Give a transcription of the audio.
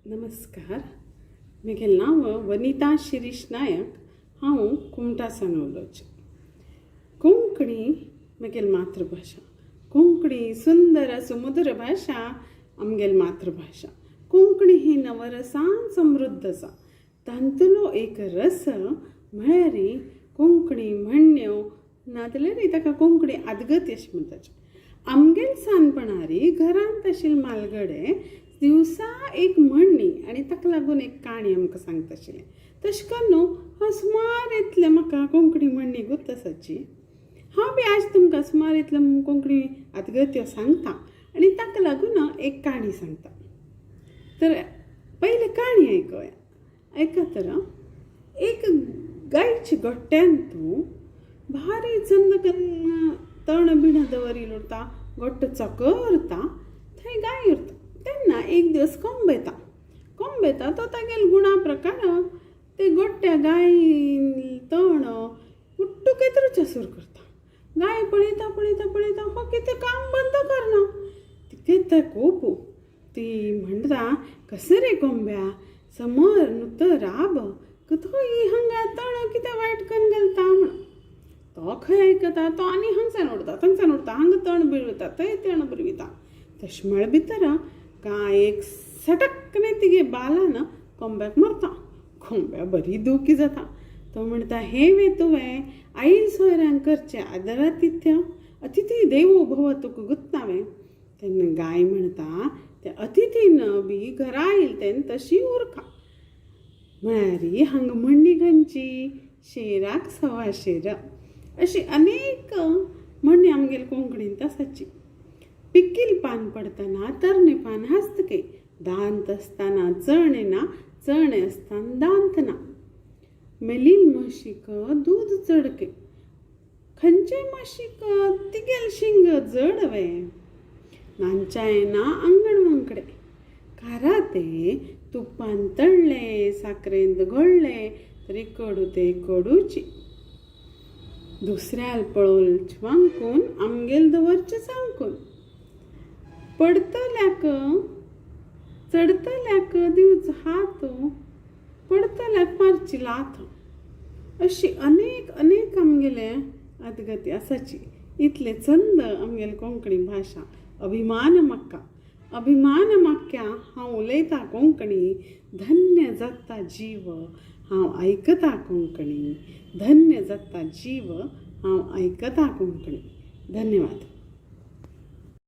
नमस्कार, म्हगेलें नांव वनिता शिरीश नायक. हांव कुमटा सावन उलोवचें. कोंकणी म्हगेली मातृभाशा. कोंकणी सुंदर सुमधुर भाशा, आमगेली मातृभाशा. कोंकणी ही नवरसान समृद्ध आसा. तांतुलो एक रस म्हळ्यार कोंकणी म्हणण्यो, नाजाल्यार ताका कोंकणी आदगती अशें म्हणटात. आमगेले सानपणार घरांत आशिल्ले म्हालगडे दिवसा एक म्हणणी आनी ताका लागून एक काणी आमकां सांगता आशिल्ले. तशें करून हांव सुमार इतलें म्हाका कोंकणी म्हणणी गोत्त आसाची. हांव बी आज तुमकां सुमार इतलें कोंकणी आदगत्यो सांगता आनी ताका लागून एक काणी सांगता. तर पयलीं काणी आयकुया. आयका तर, एक गायच्या गोट्यांत भारी चंद कन्न तण बिण दवरिल्लें उरता, गोठो चोको उरता, थंय गाय उरता. तेन्ना एक दीस कोंब येता. कोंब येता तो तागेले गुणा प्रकार ते गोट्या गाय तण उट्टू केतरूच्या सुरू करता. गाय पळयता पळयता पळयता, हो कितें काम बंद करना. तिका येता कोप. ती म्हणटा, कशें रे कोंब्या, समर नुतो राब, थंय हांगा तण कितें वायट करून घालता म्हण. तो खंय आयकता? तो आनी हांगसान उडता, थंगसान उडता, हांगा तण बिरवता, थंय तण बिरविता. तशें म्हळ्या भितर गाय एक सटकने तिगे बालान कोंब्याक मारता. कोंब्या बरी दुखी जाता. तो म्हणटा, हें वे तुवें आईल सोयऱ्यांक करचें आदरातिथ्य? अतिथी देवो भव तुका गुत्ता वे? तेन्ना गाय म्हणटा, ते अतिथीन बी घरा आयल तेन्ना तशी उरका. म्हळ्यार हांगा म्हणणी खंयची? शेराक सवा शेर. अशी अनेक म्हणणी आमगेले कोंकणींत आसाची. पिकील पान पडतना तरणे पान हासतके, दांत आसतना चणे ना, चणे आसतना दांत ना. मेलील म्हशीक दूद चडके, खंयचे म्हशीक तिगेल शिंग जड वे? नांच्या येना आंगण वांकडे. काराते तुपान तळ्ळे, साकरेंत घोळ्ळे तरी कडू ते कडूची. दुसऱ्याल पळोवन वांकून आमगेल दवरचें सांकून. पडतल्याक चडतल्याक दिवचो हात, पडतल्याक मारची लाथ. अशी अनेक अनेक आमगेले आदगती आसाची. इतले चंद आमगेले कोंकणी भाशा. अभिमान म्हाका, अभिमान म्हाका, हांव उलयतां कोंकणी. धन्य जाता जीव, हांव आयकतां कोंकणी. धन्य जाता जीव, हांव आयकतां कोंकणी. धन्यवाद.